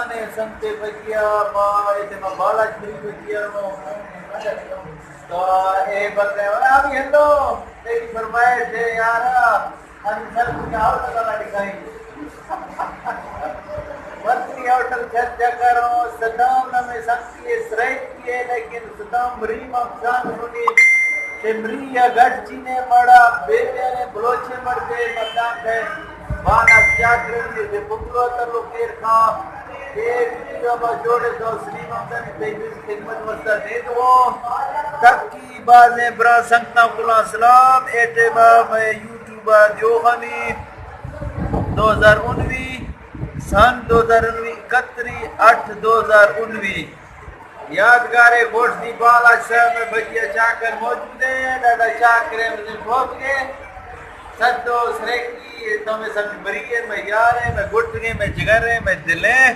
نے سنتے بجیا، ما ایتے ما بالاچ بری بجیا رو۔ تو اے بندے، ابھی ہندو، تیری فرمائش ہے یارا، ہم سر کو کیا ہوٹل والا دکھائیں۔ منتری ہوٹل گھر چکر ہوں، ستاؤں نہ میں سنتی ہے، سرائیکی ہے، لیکن ستاؤں مری مقصان سنی، کہ مری یا گھٹ چینے مڑا، بے بے نے بلوچے مردے، مردان ہے، بانا کیا کریں، دے بکلو تلو پیر کھاں، اے ویڈیو ما جوڑے تو سلیم حمزہ نے تئی خدمت واسطہ دے دو۔ تک کی بازیں برا سنگتاں کلاں سلام، اے ٹیما میں یوٹیوب آ دیو ہمی دو ہزار انوی، سن دو ہزار انوی، اکتری اٹھ دو ہزار انوی۔ یادگار گوشتی بالاچ صاحب میں بجیا چاکر موجود ہیں، دادا چاکر ہیں، مجھے بہت کے سدو سریکی، تو میں سمجھ بری ہے، میں یار ہے، میں گٹگے، میں جگر ہے، میں دل ہے۔